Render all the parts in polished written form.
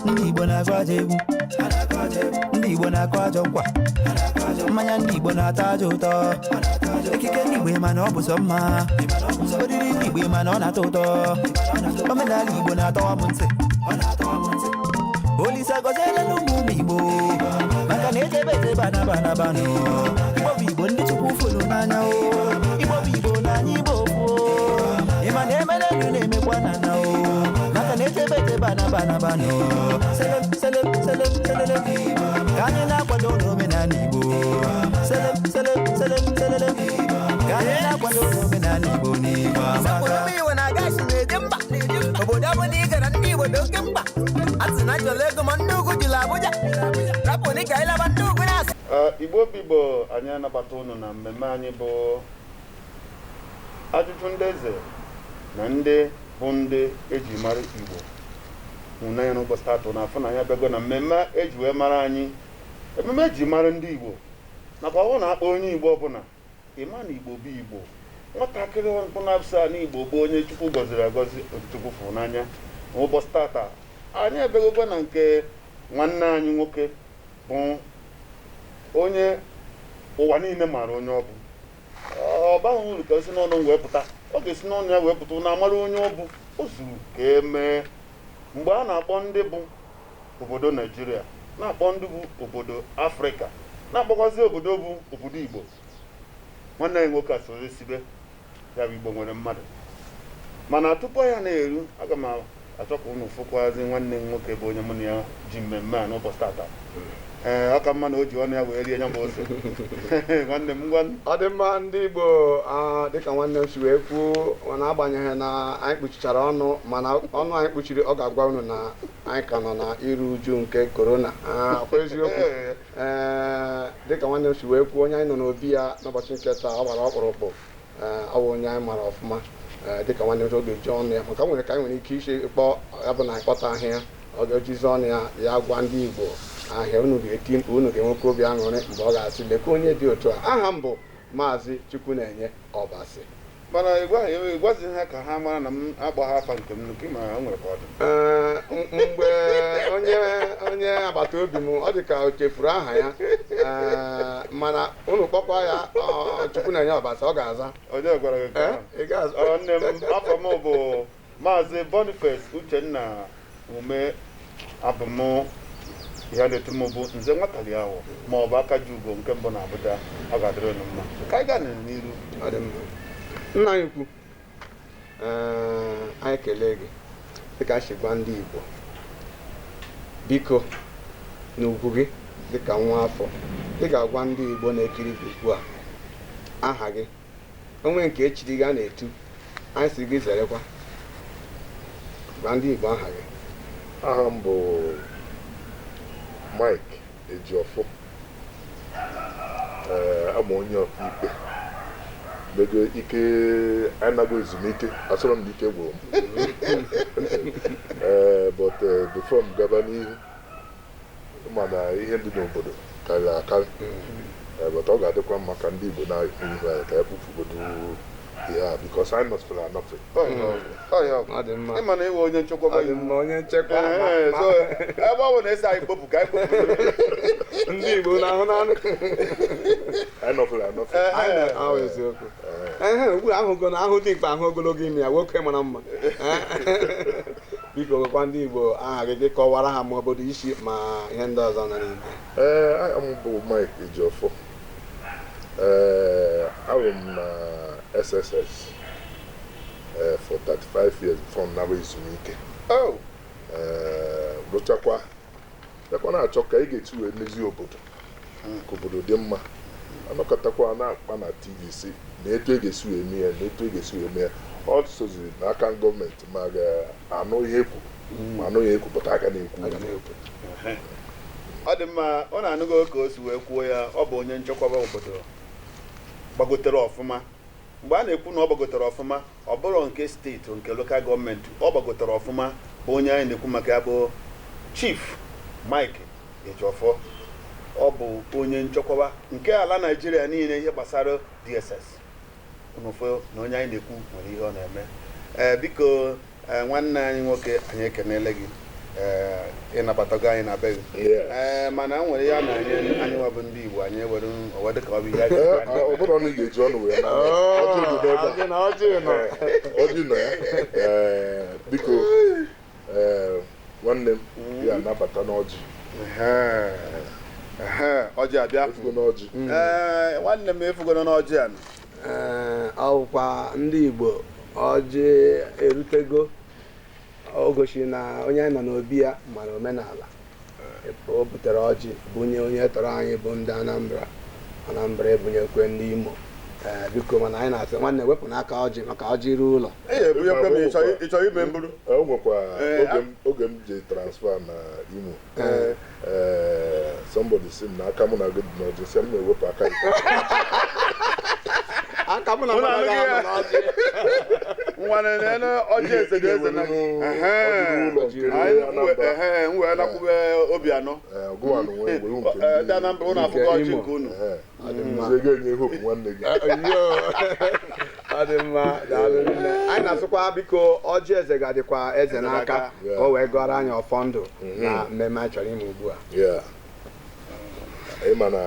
Ndị Igbo na-agụ ajọ egwu, ndị Igbo na-akụ ajọ nkwa, mmanya ndị Igbo na-atọ ajọ ụtọ, ekike ndị Igbo mana ọ bụ sọ mma, oriri ndị Igbo mana ọ na-atọ ụtọ, omenala Igbo na-atọwa m ntị. Olise gọziela ụmụ ụmụ Igbo maka na ejebe ejebe anaba anabanụ. Igbo bụ Igbo, ndị Chukwu fụrụ n'anya o. Igbo bụ Igbo n'anya, Igbo kwuo ịma na emere elu na-emekwa na na o maka na ejebe ejebe anaba anabanụ. Selem selem selem selele, ka anyị na-akwado n'omenala Igbo. Selem selem selem selele, ka anyị na-akwado n'omenala Igbo n'Igbo amaka. Ụmụ Igbo na-aga isi na-eje mba obodo ọ bụla ị gara, ndị Igbo dị oke mkpa. A sị na chọrọ ego ma ndị ugwu jụrụ Abuja rapụ na ka anyị laba, ndị ugwu na-asị. Igbo bụ Igbo, anyị anabata unu na mmemme anyị bụ ajụjụ ndị eze na ndị bụ ndị eji mara Igbo hụnanya. N'ụbọchị taatụ na afọ na anyị abịago na mmemme eji wee mara anyị, ememe eji mara ndị Igbo, nakwa ọ na-akpọ onye Igbo ọbụla ịma na Igbo bụ Igbo. Nwatakịrị ọbụla sị na Igbo bụ onye Chukwu gọziri agọzi, Chukwu fụrụ n'anya. N'ụbọchị taata anyị abịagokwa na nke nwanne anyị nwoke bụ onye ụwa niile maara onye ọ bụ. Ọ baghị uru ka o si n'ọnụ m wee pụta, ọ ga-esi n'ọnụ ya wee pụta na amara onye ọ bụ. O zuru ka emee mgbe a na-akpọ ndị bụ obodo Naijiria, na-akpọ ndị bụ obodo Afrịka, na-akpọkwazi obodo bụ obodo Igbo. Nwanne anyị nwoke a soro esibe ya bụ Igbo nwere mmadụ. Mana tupu ya na-eru, aga m achọ ka unu fụkwazi nwanne m nwoke bụ onye mụ na ya ji mmemme a n'ụbọchị tata. Ee, ọ ka mma na o ji ọnụ ya wee rie ya bụ ose. Nwanne m, ngwa. Ọ dị mma, ndị Igbo. Dịka nwanne m si wee kwuo, mana agbanyeghị na anyị kpuchichara ọnụ, mana ọnụ anyị kpuchiri, ọ ga-agwa unu na anyị ka nọ na iru uju nke korona. Ọkwa eziokwu? Ee, dịka nwanne m si wee kwuo, onye anyị nọ n'obi ya n'ụbọchị nke taa, ọ gbara ọkpụrụkpụ. Ee, ọ bụ onye anyị mara ọfụma. Ee, dịka nwanne m si, ọ ga-eji ọnụ ya, maka o nwere ka anyị nwere ike isi kpọọ ya bụ na anyị kpọta ahịa, ọ ga-ejizi ọnụ ya ya gwa ndị Igbo ahịa. Unu ga-eti mkpu, unu ga-enwekwa obi aṅụrị mgbe ọ ga-asị, "Lekwa onye dị otu a." Aha m bụ Maazị Chukwunenye Ọbasi. Mana ịgwazi ha ka ha mara na m akpọ ha afa nke m nke ma o nwere ka ọ dị. Ee, mgbe onye agbata obi m, ọ dị ka o chefuru aha ya. Ee, mana unu kpọkwa ya Chukwunenye Ọbasi, ọ ga-aza. Onye gwara gị nke Ee, ahụ? Ị ga-aza. Ọ, nne m, afọ m bụ Maazị Boniface Uchenna Ume. Abụ m ihe na-etu m bụ Nze Nwatali ahụ ma ọ bụ Aka Ji Ugo nke mbụ na Abuja. Ọ ga-adịrị unu mma. Ka anyị gaa n'iru. Ọ dị mma, nna anyị ukwu. Ee, anyị kelee gị. Dịka anyị si gwa ndị Igbo, biko, n'ugwu gị dịka nwa afọ, ị ga-agwa ndị Igbo na-ekiri gị ugbu a aha gị, onwe nke echiri gị a na-etu anyị si gị zerekwa. Gwa ndị Igbo aha gị. Aha m bụ Mike Ejiofor. Ee, abụ onye ọkaikpe mego ike anago ezumike, asọrọ m na ike gwụrụ m. Ee, but before m gaba n'ihu, mana ihe dị n'obodo karịrị akarị. Ee, but ọ ga-adịkwa mma ka ndị Igbo na-ekwu ihu anyị ka ya kpufugodo ihe a, because anyị nọsịrị anọfe. Ọ Ọ dị mma. Ịma na ịwụ onye nchekwaba Ọ dị iwu. mma, onye nchekwa. Ee, so ebe ọ bụ na esi anyị kpopụ, ka anyị kpopụ. Ndị Igbo na-ahụ n'anụ. Anyị nọfere anọfe. Ahụ eziokwu. Ehe, ugbu a ahụgo na ahụ dị mkpa, ahụ ogologo imi ya, nwoke mara mma. Biko, gwakwa ndị Igbo aha gị, gị kọwara ha ma obodo isi ma ihe ndị ọzọ nọ n'ime. Ee, aha m bụ Mike Ejiofor. Ee, arụ m na SSS ee for 35 years before m nara ezumike. Oh, Ee, rụchakwa bịakwa na-achọ ka ị ga-esi wee mezie obodo ka obodo dị mma. Anọkọtakwa na-akpa na TVC na etu e ga-esi wee mee ya na etu e ga-esi wee mee ya, ọ soziri n'aka gọọmenti ma ga-anụ ihe ekwu ma anụ ihe ekwu pụta aka na-ekwu. Aga na-ekwu. Ọ dị mma. Ọ na-anụgo ka o si wee kwuo ya. Ọ bụ onye nchekwaba obodo gbagotere ọfụma. Mgbe a na-ekwu na ọ gbagotere ọfụma, ọ bụrụ nke steeti, nke local gọọmenti, ọ gbagotere ọfụma, bụ onye anyị na-ekwu maka ya bụ Chief Mike Ejiofor. Ọ bụ onye nchekwaba nke ala Naijiria niile, ihe gbasara DSS. Unu na onye anyị na-ekwu nwere ihe ọ na-eme. Ee, biko, ee, nwanne anyị nwoke, anyị ekenele gị. Ee, ịnabatago anyị na be gị. Yes. Ee, mana nwere ya na-enye anyị nwa bụ ndị Igbo, anyị ewere owe dịka ọ bụ ihe anyị Ee, ji anyị. ọ bụrụ na ị ga-eji ọnụ wee na ọjị dị n'ebe a. Ọjị na ọjị nọ. Ee, ọjị nọ ya. Ee, biko, ee, nwanne m ya anabata n'ọjị. Ehe. Ehe, ọjị abịa. Efugo n'ọjị. Ee, nwanne m, efugono n'ọjị a. Ee, ọwụkwa ndị Igbo, ọjị erutego. O gosiri na onye anyị nọ n'obi ya mara omenala. O butere ọjị bunye onye tọrọ anyị bụ ndị Anambra, Anambra ebunyekwe ndị Imo. Ee, biko, mana anyị na-asị nwanne wepụ n'aka ọjị maka ọjị ruo ụlọ. Ee, ebunyekwe m. Ịchọrọ ime mburu? O nwekwa Ee, oge m ji transfer na Imo. Ee, somebody sị m na aka mụ na gị dị n'ọjị, sị m na-ewepụ aka gị. Aka mụ na Ụnụ mmadụ anụghị ga-anọ ya? n'ọjị. Nwanne, nene ọjị eze dị eze na Ị ga-ewere ụlọ nke ndị Anyị Anambra. ehe, m wee nakwube obi anọ. Ee, ọgụwa na onwe were nke Ee, ndị Anambra, ụnụ afụgo ọjị Imo. nke unu. Ehe. Ọ dị mma. Nze ga-enye hope nwanne gị. Yo. Ọ dị mma, daalụ nne. Anyị na-asụkwa, biko, ọjị eze ga-adịkwa eze n'aka n'aka. ka o wee gọrọ anyị ọfọ ndụ na mmemme anyị chọrọ ime ugbu a. Yeah. Ị ma na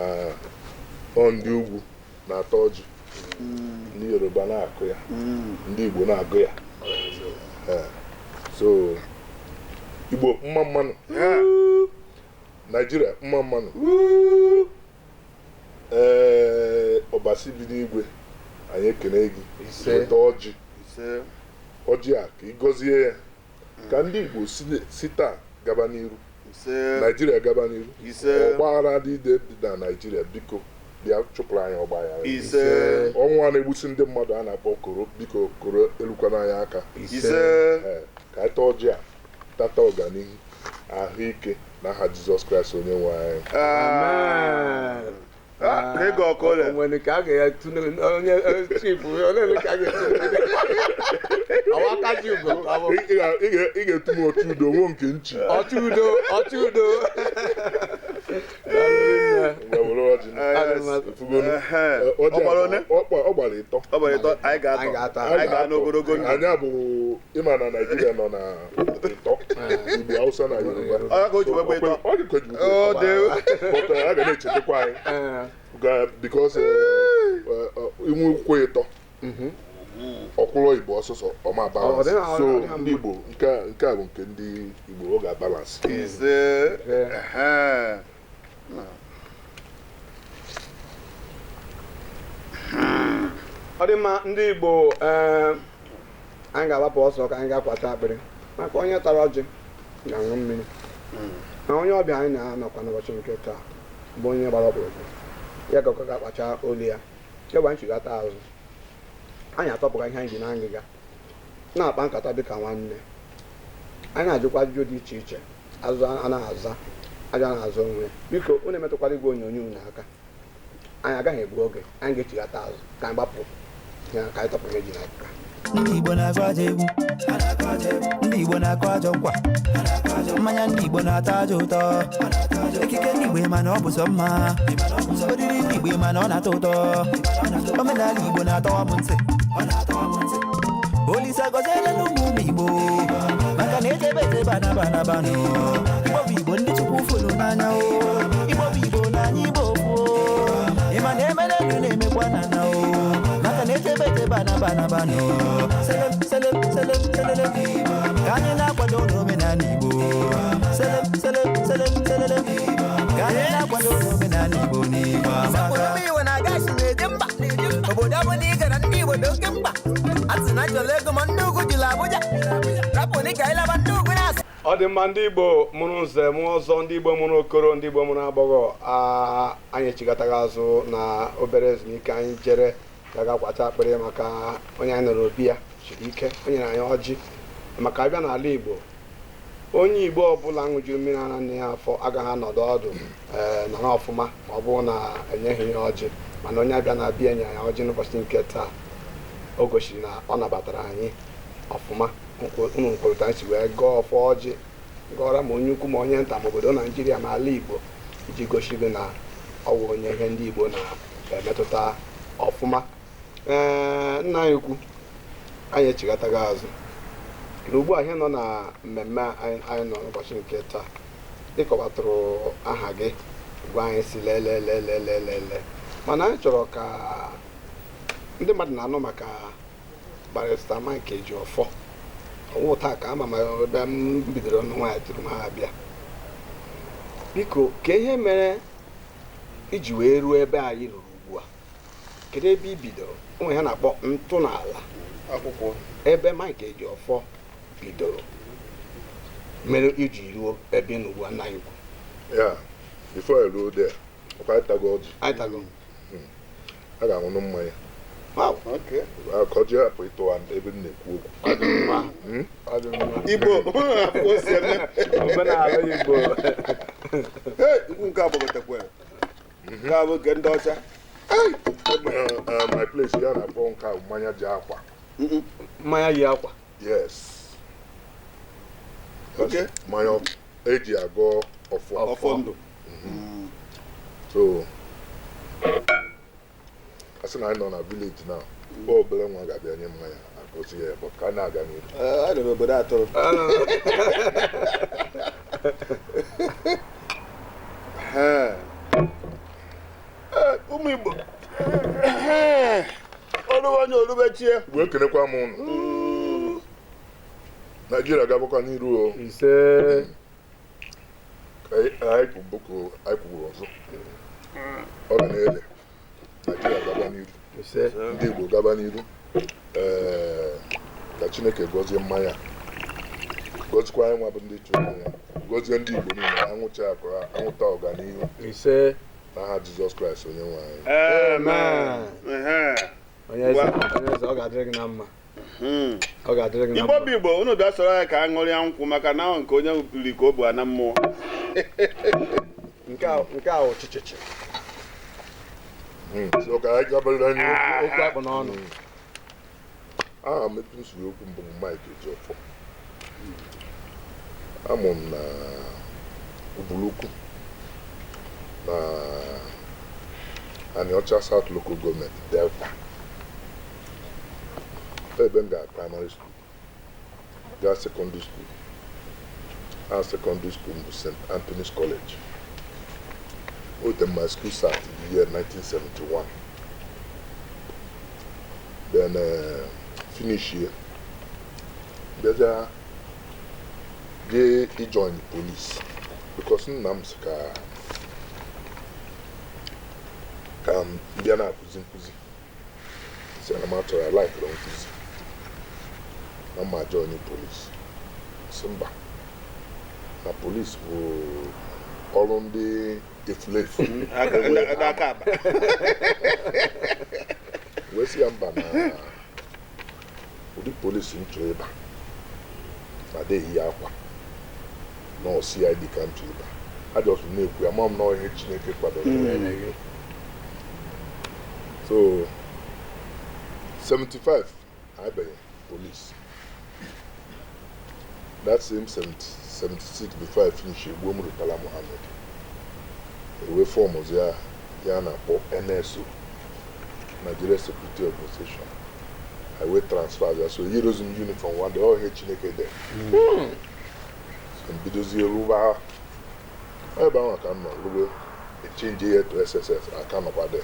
ọ ndị ugwu na-ata ọjị, ndị Yoruba na-akụ ya, ndị Igbo na-agụ ya. Ee. So Igbo mma mmanụ, Naijiria mma mmanụ. Ee, ọbasi bi n'igwe, anyị ekene gị. Ise. Weta ọjị. Ise. Ọjị a ka ị gọzie ya ka ndị Igbo si taa gaba n'iru. Ise. Naijiria gaba n'iru. Ise. Ọgbaghara dị dị na Naijiria, biko bịa chụpụrụ anyị ọgbaghara. Ise. Ọnwụ a na-egbusi ndị mmadụ a na-akpọ koro, biko koro elukwana anyị aka. Ise. Ee, ka anyị taa ọjị a tata ọganihu, ahụike, na aha Jizọs Kraịst onye nwe anyị. Amen. Ah, ka ego ọkụ ole? O nwere ka a ga-etu onye chief ole ka a ga-etu ọwa aka ji ugo ka ọ bụ Ị ga-etu m otu udo nwuo nke nchi. Ọchị udo, ọchị udo. Daalụ nne. Ngwa, were ọjị. Yes. Ifugonu. Ehe. Ee, ọjị Ọ gbara a- one? ọ gbara ịtọ. Ọ gbara ịtọ, anyị ga-atọ. Anyị ga-atọ. Anyị ga n'ogologo ndụ. Anyị bụ ịma na Naijiria nọ na ịtọ, Igbo, Hausa na Yoruba. Ọ ya ka o ji wee gba ịtọ. Ọ dị ka o ji wee Ọ gba dị. ịtọ. But, a ga na-echetakwa anyị. Because inwe ụkwụ ịtọ ọkwụrụ Igbo ọsụsọ ọma Ọ balance. ọ So dịghị mma. ndị Igbo, nke a bụ nke ndị Igbo, ọ ga-abalance. Ise. Ehe. Ọ dị mma, ndị Igbo. Ee, anyị ga-agbapụ ọsọ ka anyị ga-akwata akpịrị maka onye tara ọjị ga-aṅụ mmiri. Na onye ọbịa anyị na-anọkwa n'ụbọchị nke taa bụ onye gbara ọkpụrụkpụ ya gakwa ga-akpacha olu ya kegbe anyị chigata azụ. Anyị atọpụga ihe anyị ji na ngịga na-akpa nkata dịka nwanne. Anyị na-ajụkwa ajụjụ dị iche iche, azụ a na-aza aja na-azụ onwe ya. Biko, unu emetụkwara igwe onyonyo unu aka. Anyị agaghị egbu oge, anyị ga-echigata azụ ka anyị gbapụ ya ka anyị tọpụ ihe ji n'aka. Ndị Igbo na-agụ ajọ egwu, ndị Igbo na-akụ ajọ nkwa, mmanya ndị Igbo na-atọ ajọ ụtọ, ekike ndị Igbo mana ọ bụ sọ mma, oriri ndị Igbo mana ọ na-atọ ụtọ, omenala Igbo na-atọwa m ntị. Olise gọziela n'ụmụ ụmụ Igbo maka na ejebe ejebe anaba anabanụ. Igbo bụ Igbo, ndị Chukwu fụrụ n'anya o. Igbo bụ Igbo n'anya, Igbo kwuo ịma na emere elu na-emekwa na na o maka na ejebe ejebe anaba anabanụ. Selem selem selem selele, ka anyị na-akwado n'omenala Igbo. Selem selem selem selele, ka anyị na-akwado n'omenala Igbo n'Igbo amaka. Ụmụ Igbo na-aga isi na-eje mba obodo ọ bụla ị gara, ndị Igbo dị oke mkpa. A sị na achọrọ ego ma ndị ugwu jụrụ Abuja rapụ ka anyị laba ndị ugwu na-asị. Ọ dị mma, ndị Igbo mụrụ nze mụọ ọzọ, ndị Igbo mụrụ okoro, ndị Igbo mụrụ agbọghọ. Anyị echigataghị azụ na obere ezumike anyị jere gaga kwata akpịrị maka onye anyị nọrọ obi ya siri ike. O nyere anyị ọjị maka abịa n'ala Igbo. Onye Igbo ọbụla ṅụjuru mmiri ara nne ya afọ agaghị anọdụ ọdụ ee nọrọ ọfụma ma ọ bụrụ na enyeghị ya ọjị. Mana onye abịa na-abịa enye ya ọjị n'ụbọchị nke taa, o gosiri na ọ nabatara anyị ọfụma. Unu nkwurịta anyị si wee gọọ ọfọ ọjị, gọọra ma onye ukwu ma onye nta, ma obodo Naijiria ma ala Igbo, iji gosi gị na ọ wụ onye ihe ndị Igbo na-emetụta ọfụma. Ee, nna anyị ukwu, anyị echigataghị azụ. Kedu ugbu a ihe nọ na mmemme anyị anyị nọ n'ụbọchị nke taa? Ịkọwatụrụ aha gị, gwa anyị si lelelelelelele, mana anyị chọrọ ka ndị mmadụ na-anụ maka Barrister Mike Ejiofor. Ọwụ taa ka ama m ebe m bidoro ọnụ nwaanyị tụrụ m ha abịa. Biko, ka ihe mere iji wee ruo ebe anyị ruru ugbu a, kedu ebe i bidoro? Ụmụ ya na-akpọ ntọala akwụkwọ ebe Mike Ejiofor bidoro mere iji ruo ebe ị nọ ugbu a, nna anyị ukwu. Ya, before I ruo there, ọkwa anyị tago ọjị. Anyị tago. A ga-aṅụnụ mmanya. Wow. Okay. Ka ọjị hapụ ịtụwa ebe m na-ekwu okwu. Ọ dị mma. Ọ dị mma. Igbo akwụkwọ si eme. Omenala Igbo. Hey, nkwụ nke agbagotekwe nke a bụ nke ndị ọcha. My place ya na-akpọ nke a mmanya ji akwa. Mmanya yi akwa. Yes. Okay. Mmanya eji agọ ọfọ. Ọfọ ndụ. So a sị na anyị nọ na village now, mgbe obere nwa ga-abịa nye mmanya agọzi ya, but ka a na-aga n'ihu. Ee, a nọ n'obodo atụrụ. Ee, ụmụ Igbo. Ee, oluwe onye olubechie. Wee kenekwa m ụnụ. Naijiria ga-agbakwa n'iru o. Ise. Ka anyị kwuru anyị kwuru ọzọ, ọ ga na-ele Naijiria gaba n'iru. Ise. Ndị Igbo gaba n'iru. Ee, ka Chineke gọzie mmanya, gọzikwa anyị nwa bụ ndị chụrụ ya, gọzie ndị Igbo niile, anwụcha akụ, anwụta ọganihu. Ise. N'aha Jizọs Kraịst onye nwe anyị. Amen. Ehe. Onye eze, onye eze, ọ ga-adịrị gị na mma. Ọ ga-adịrị gị na Igbo mma. bụ Igbo, unu bịa soro anyị ka a ṅụrịa nkwụ, maka na ahụ nke onye biri ka o bu ana mmụọ. Nke a ọchịchịchị. So ka anyị gabara n'ihu. Okwu akpụ n'ọnụ. Aha m etu m siri okwu mbụ bụ Mike Ejiofor. Amụ m na Ubulukwu na Anịọcha South Local Government, Delta, ebe m gara primary school, gaa secondary school. A secondary school m bụ St. Anthony's College. O my school start in the year 1971, then finish here, bịaja jee ijoin police, because nna m sị ka m bịa na-akụzi nkụzi, si na m achọrọ ya, likere nkụzi, na mma join police. Si mba, na police bụ ọrụ ndị efulefu. Ndị aka aba. Wee sị ya mba, na ụdị polisi m chọrọ ịba na adịghị ya akwa na CID ka m chọrọ ịba. Ajọsụ na-ekwu ya, ma m na ihe Chineke kwadoro. So 75 abịaghị police. That same 70, 76, before I finish, egbuo Murtala Muhammed, ewe form ya ya na-akpọ NSO, Nigeria Security Organization. I wee transfer ya, so yirozi m uniform one day. Ọ ihe Chineke dị. So m bidozie rụba ebe ahụ ka m nọ rube, echange ya to SSS, aka nọkwa dị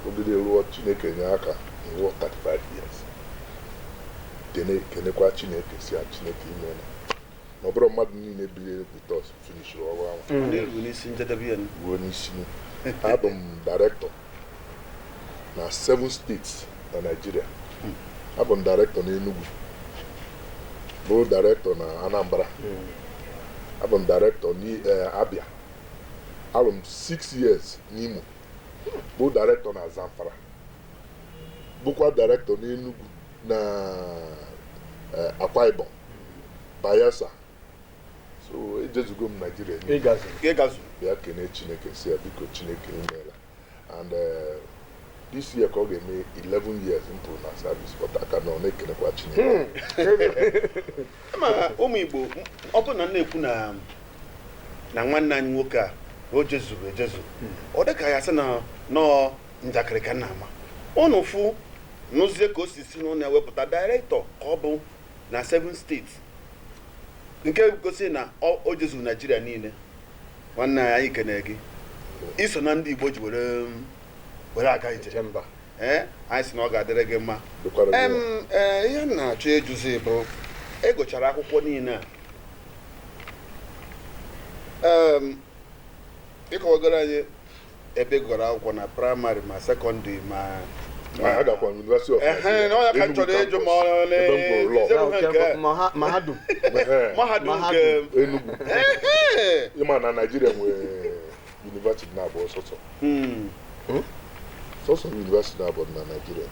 ogide rụọ. Chineke nye aka rụọ 35 years. Kene, kenekwa Chineke, si ya Chineke imeela, na ọ bụrụ mmadụ niile biri with us finishiri ọrụ ahụ. N'iru n'isi njedebe ya. Ruo n'isi, abụ m director na seven states na Nigeria. Abụ m director na Enugu, bụrụ director na Anambra, abụ m director na Abia, alụ m 6 years n'Imo, bụ director na Zamfara, bụkwa director n'Enugu na Akwa Ibom, Bayelsa. So ejezugo m Nigeria niile. Ịgazu. Ịgazu. Bịa kene Chineke, si ya biko, Chineke imeela. And this year ka ọ ga-eme 11 years m pụrụ na service, but aka nọ na-ekenekwa Chineke. Ma ụmụ Igbo, ọ bụrụ na m na-ekwu na nwanne anyị nwoke a na o jezuru ejezu, ọ dị ka ya sị na nọọ njakịrị ka nna ama ụnụ fụ nụzie ka o si si n'ụlọ ewepụta director ka ọ bụ. Na 7 steeti, nke gosi na o jezuru Naijiria niile. Nwanne anyị, anyị kene gị iso na ndị Igbo ji were aga ije. Eje mba. Ee, anyị sị na ọ ga-adịrị gị mma. Dịkwara gị Em, mma. ee, ihe m na-achọ ịjụzi bụ, ị gụchara akwụkwọ niile a, ịkọwagoro anyị ebe ị gụrụ akwụkwọ na primary ma secondary ma Agakwa m University of Ehe, na ọ ya ka m Enugu chọrọ ịjụ ma campus, ọ na- ebe m gụrụ law. Eze- Na nke nke- mahadum. Ehe, mahadum nke Enugu. Ehe. Ịma na Naijiria nwere university na-abụọ sọsọ. Sọsọ university na-abụọ dị na Naijiria.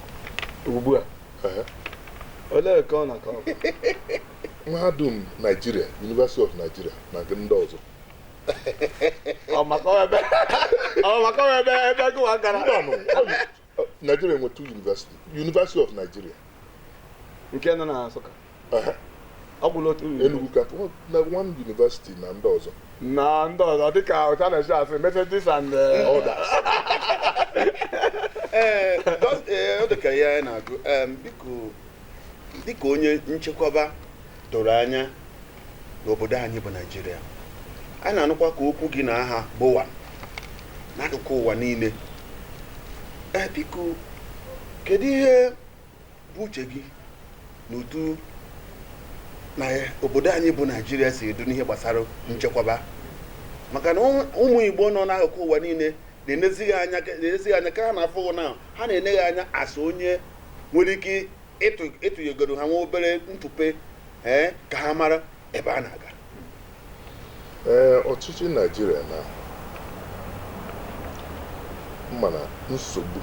Ugbu a? Ehe. Olee ka ọ na-akọ? Mahadum Naijiria, University of Nigeria, na nke ndị ọzọ. Ọ maka ọ ebe gụwa gara? Mbanụ, Nigeria nwere two university, University of Nigeria. Nke nọ na Nsụka? Ehe. Ọ gwụla otu? Enugu campus na one university na ndị ọzọ. Na ndị ọzọ, dịka otu a na-esi asị Methodist and Others. Ee, ọ dị ka ihe anyị na-agụ. Biko, dịka onye nchekwaba doro anya n'obodo anyị bụ Naijiria, anyị na-anụkwa ka okwu gị na aha gbụwa n'akụkụ ụwa niile. Ee, biko, kedu ihe bụ uche gị n'otu na obodo anyị bụ Naijiria si edu n'ihe gbasara nchekwaba? Maka na ụmụ Igbo nọ n'akụkụ ụwa niile na-enezighị anya, na-enezighị anya ka ha na-afụ na ha na-eneghị anya asị onye nwere ike ịtụnyegoro ha nwa obere ntụpe, ee, ka ha mara ebe a na-aga. Ee, ọchịchị Naijiria na mma na nsogbu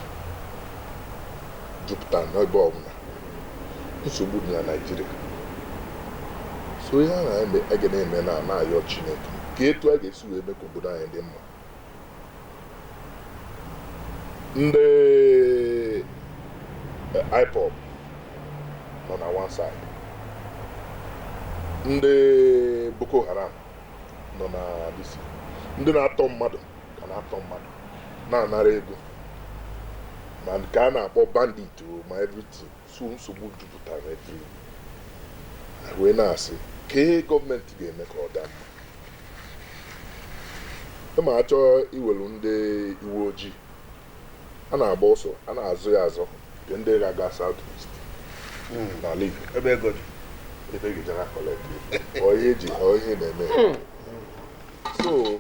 jupụtara n'ebe ọbụla. Nsogbu dị na Naijiria, so ihe a na-eme, a ga na-eme na na-ayọ Chineke ka etu a ga-esi wee mee ka obodo anyị dị mma. Ndị IPOB nọ na one side, ndị Boko Haram nọ na DC, ndị na-atọ mmadụ ka na-atọ mmadụ, na-anara ego, ma nke a na-akpọ bandit o, ma everything. So nsogbu jupụtara na every wee na-asị ka ihe gọọmenti ga-eme ka ọ daa mma. Ma achọ iwelu ndị uwe ojii a na-agba ọsọ, a na-azụ ya azọ, nke ndị ga-aga South East n'ala Igbo, ebe ego dị. Ebe ga-eje na collect ọ ihe eji ọ ihe na-eme. So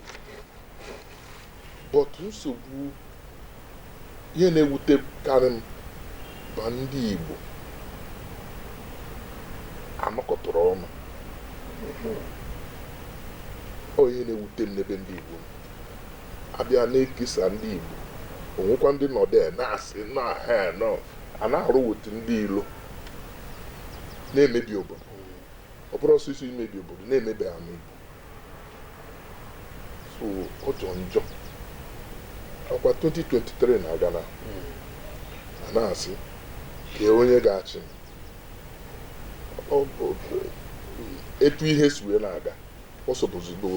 but nsogbu, ihe na-ewutekarị m bụ ndị Igbo anọkọtara ọnụ. Ọ ihe na-ewute m n'ebe ndị Igbo nọ. Abịa na-ekesa ndị Igbo onwekwa, ndị nọdụ na-asị na ha nọ a na-arụ weta ndị ilo na-emebi obodo. Ọ bụrụ ọsịsọ imebi obodo, na-emebi ama Igbo. So ọ jọ njọ. Ọkwa 2023 na-aga na a na-asị ka onye ga-achị etu ihe si wee na-aga, ọ sobozigbo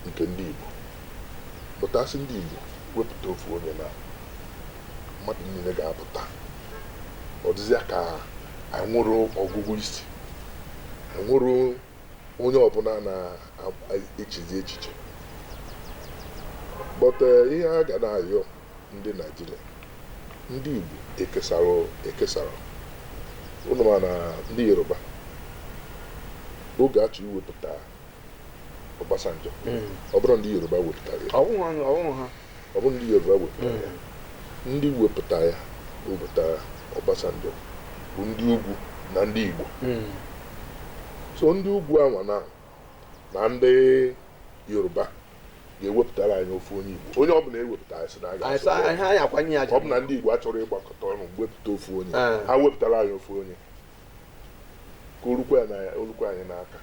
nke ndị Igbo pụtasị. Ndị Igbo wepụta ofu onye na mmadụ niile ga-apụta. Ọ dịzịa ka anyị nwere ọgụgụ isi, anyị nwere onye ọbụla na-echizi echiche. But ihe a ga na-ayọ ndị Naijiria, ndị Igbo ekesara ekesara ụnụ, ma na ndị Yoruba oge achọ iwepụta Obasanjo, ọ bụrụ ndị Yoruba wepụtara ya. Ọwụhụ ha. Ọ bụrụ ndị Yoruba wepụtara ya, ndị wepụta ya, wepụtara Obasanjo bụ ndị ugwu na ndị Igbo. So ndị ugwu anwa na ndị Yoruba ga-ewepụtara anyị ofu onye Igbo, onye ọbụla ewepụtara anyị sị na a anyị ga-asọpụrụ. Ihe anyị akwanye ya. Ọ bụ na ndị Igbo achọrọ ịgbakọta ọnụ wepụta ofu onye, ha wepụtara anyị ofu onye ka orukwa ya na orukwa anyị n'aka,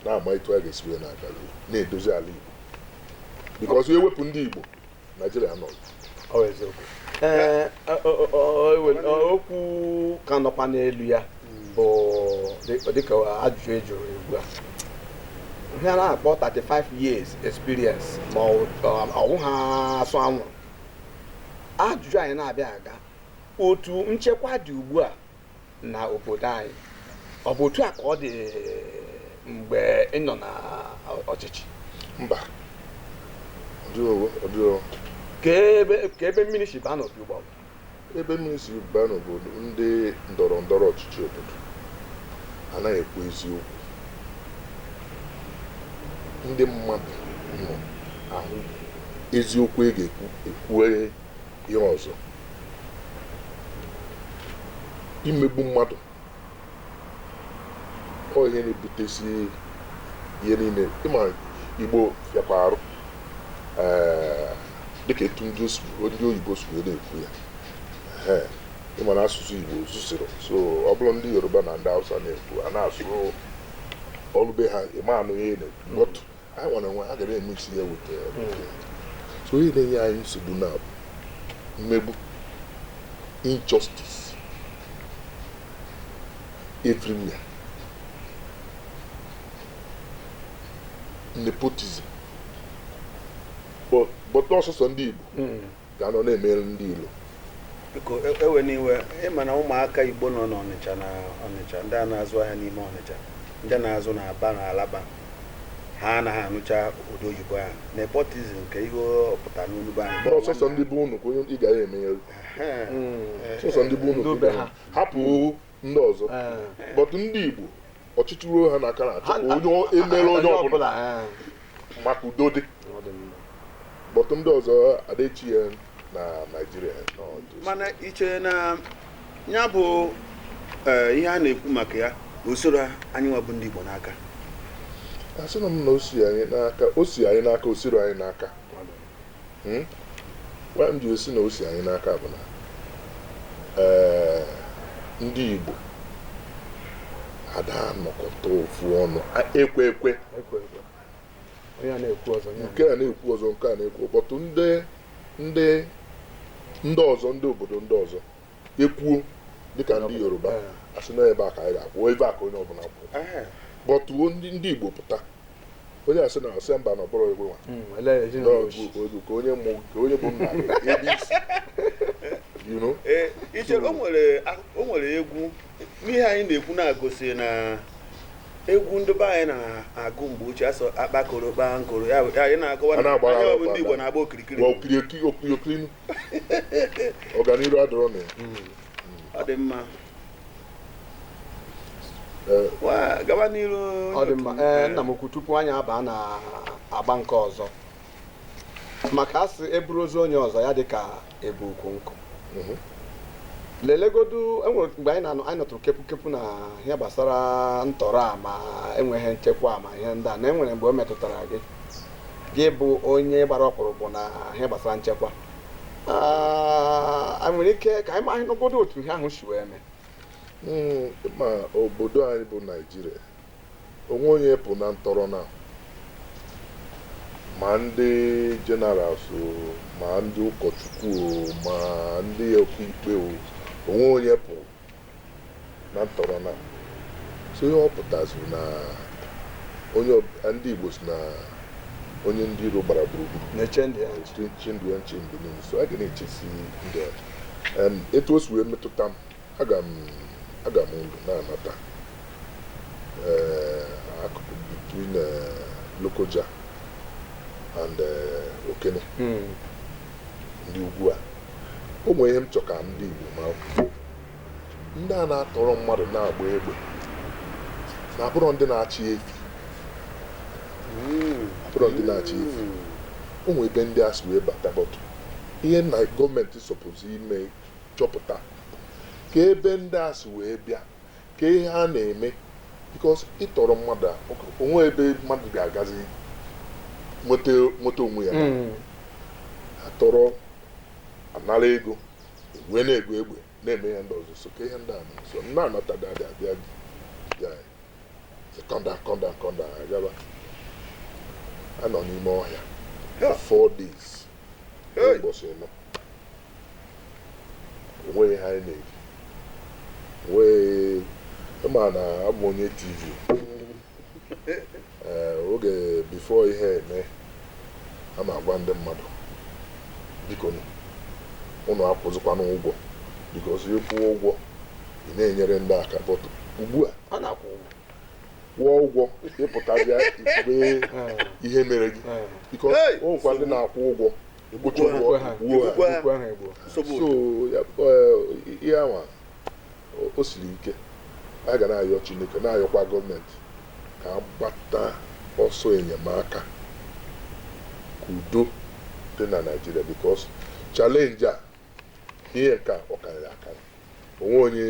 na-ama etu a ga-esi wee na-aga na-edozi ala Igbo, because ewepụ ndị Igbo, Naijiria nọ. Ọ bụ eziokwu. Ee, okwu ka nọkwa n'elu ya bụ dịka ajụjụ e jụrụ ugbu a, ihe a na-akpọ 35 years experience, ma ọ wụ ha asụ anwụrụ. Ajụjụ anyị na-abịa aga, otu nchekwa dị ugbu a na obodo anyị. Ọ bụ otu a ka ọ dị mgbe ị nọ na ọchịchị? Mba, ọ dịghị. Ka ebe mmiri si baa n'opi ụgbọ? Ebe mmiri si baa n'obodo, ndị ndọrọ ndọrọ ọchịchị obodo anaghị ekwu eziokwu. Ndị mmadụ nọ ahụ eziokwu ị ga-ekwu, ekwue ihe ọzọ. Imegbu mmadụ, ọ ihe na-ebutesi ihe niile. Ịma Igbo fịakwa arụ, ee, dịka etu ndị oyibo si wee na-ekwu ya. Ee, ịma na asụsụ Igbo zụsịrị, so ọ bụrụ ndị Yoruba na ndị Hausa na-ekwu, a na-asụ ọrụ be ha, ịma anụ ihe na-ekwu. But anyị nwere nwe a ga na-emix ya with so ihe na-enye anyị nsogbu na bụ mmegbu, injustice everywhere, nepotism. But ọsọsọ ndị Igbo ga-anọ na-emere ndị ilo. Biko, ewe n'iwe, ịma na ụmụaka Igbo nọ n'Ọnịcha, na Ọnịcha, ndị a na-azụ ahịa n'ime Ọnịcha, ndị na-azụ na Aba na Alaba, ha anaghị anụcha ụdị oyibo ahụ, nepotism, nke ihe ọ pụtara n'olu be anyị. Mana ọsọsọ ndị bụ unu ka onye ị ga emenyere. Sọsọ ndị bụ unu ka Ndị ị be ga- ha. Hapụ ndị ọzọ. But ndị Igbo, ọchịchị ruo ha n'aka, na-achọ ka onye emere onye ọbụla maka udo dị. Ọ dị mma. But ndị ọzọ adechi ya na Naijiria nọ Mana iche na ya bụ ihe a na-ekwu maka ya na usoro anyị nwa bụ ndị Igbo n'aka? Asị na m na o si anyị n'aka, o si anyị n'aka, o siri anyị n'aka. Gwa m ji esi na o si anyị n'aka bụ na ndị Igbo ada anọkọta ofu ọnụ, ekwe ekwe. Ekwe ekwe, onye a na-ekwu ọzọ ya. Nke a na-ekwu ọzọ, nke a na-ekwu, but ndị ọzọ, ndị obodo ndị ọzọ ekwuo, dịka ndị Yoruba, asị na ebe a ka anyị ga-akwụ, ebe a ka onye ọbụla kwụ. But ndị Igbo pụta, onye asị na asị mba, na ọbụrụ egwe nwa. Ele ezinụlọ oshi. Ka onye mụ, ka onye bụ nna gị, ebe isi you know. Ee, iche o nwere egwu n'ihe anyị na-ekwu na-agosi na egwu ndị be anyị na-agụ mgbe ochie, asọ akpakoro kpaa nkoro ya bụ anyị na-akọwa A na na-agbara anyị bụ agbara. ndị Igbo na-agba okirikiri. Wa okirikiri, okirikiri, ọganiru adọrọ na ya. Ọ dị mma. Ee. Wa, gaba n'iru. Ọ dị mma. Ee, nna m ukwu, tupu anyị aba na agba nke ọzọ, maka asị eburu ozu onye ọzọ ya dị ka ebu ukwu nkụ. Lelegodu, enwere mgbe anyị na-anụ, anyị nọtụrụ kepụ kepụ na ihe gbasara ntọrọ a, ma enweghị nchekwa, ma ihe ndị a, na enwere mgbe o metụtara gị, gị bụ onye gbara ọkpụrụkpụ na ihe gbasara nchekwa. Ah, anyị nwere ike ka anyị ma nụgodo otu ihe ahụ si wee mee? Ma obodo anyị bụ Naijiria, onwe onye pụ na ntọrọ na ma ndị generals o, ma ndị ụkọchukwu o, ma ndị ọkaikpe o, onwe onye pụ na ntọrọ na. So ihe ọ pụtaziri na onye ndị Igbo si na onye ndị iro gbara gburugburu na-eche ndị ya nche. Nche ndụ ya nche mgbe niile, so a ga na-echesi ndụ ya nche. Etu o si wee metụta m, aga m ụlọ na-anata, ee, akụkụ between Lokoja and Okene, ndị ugwu a. O nwere ihe m chọ ka ndị Igbo mara: ndị a na-atọrọ mmadụ na-agba egbe na abụrọ ndị na-achị efi, abụrọ ndị na-achị efi. O nwere ebe ndị a si wee bata, but ihe na gọọmenti suppose ime, chọpụta ka ebe ndị a si wee bịa, ka ihe ha na-eme, because ịtọrọ mmadụ a, onwe ebe mmadụ ga-agazi nweta onwe ya. Atọrọ, anara ego, wee na-ego egbe, na-eme ihe ndị ọzọ. So ka ihe ndị a na so m na-anata, daddy abịa bịa anyị sị, "Come down, come down, come down." Agaba anọ n'ime ọhịa for 4 days. Hey! Ụbọchị nọ, onweghị ihe anyị na-eri, onweghị. Ịma na abụ m onye TV. Ee, oge before ihe eme, a na-agwa ndị mmadụ, biko nụ, ụnụ akwụzikwana ụgwọ, because ịkwụ ụgwọ, ị na-enyere ndị aka. But Ugbu a Ọ na-akwụ ụgwọ. Kwụọ ụgwọ ịpụta bịa ikwube ihe mere gị, because Hey! o nwekwa ndị na-akwụ ụgwọ ekwucha ụgwọ Egbukwe ha. egbuo ha. Egbukwe ha. Egbukwe ha egbuo. Nsogbu. So ya, ihe anwa o siri ike. A ga na-ayọ Chineke, na-ayọkwa gọọmenti ka a gbata ọsọ enyemaka ka udo dị na Naịjirịa, because challenge a, ihe nke a, ọ karịrị akarị. Onwe onye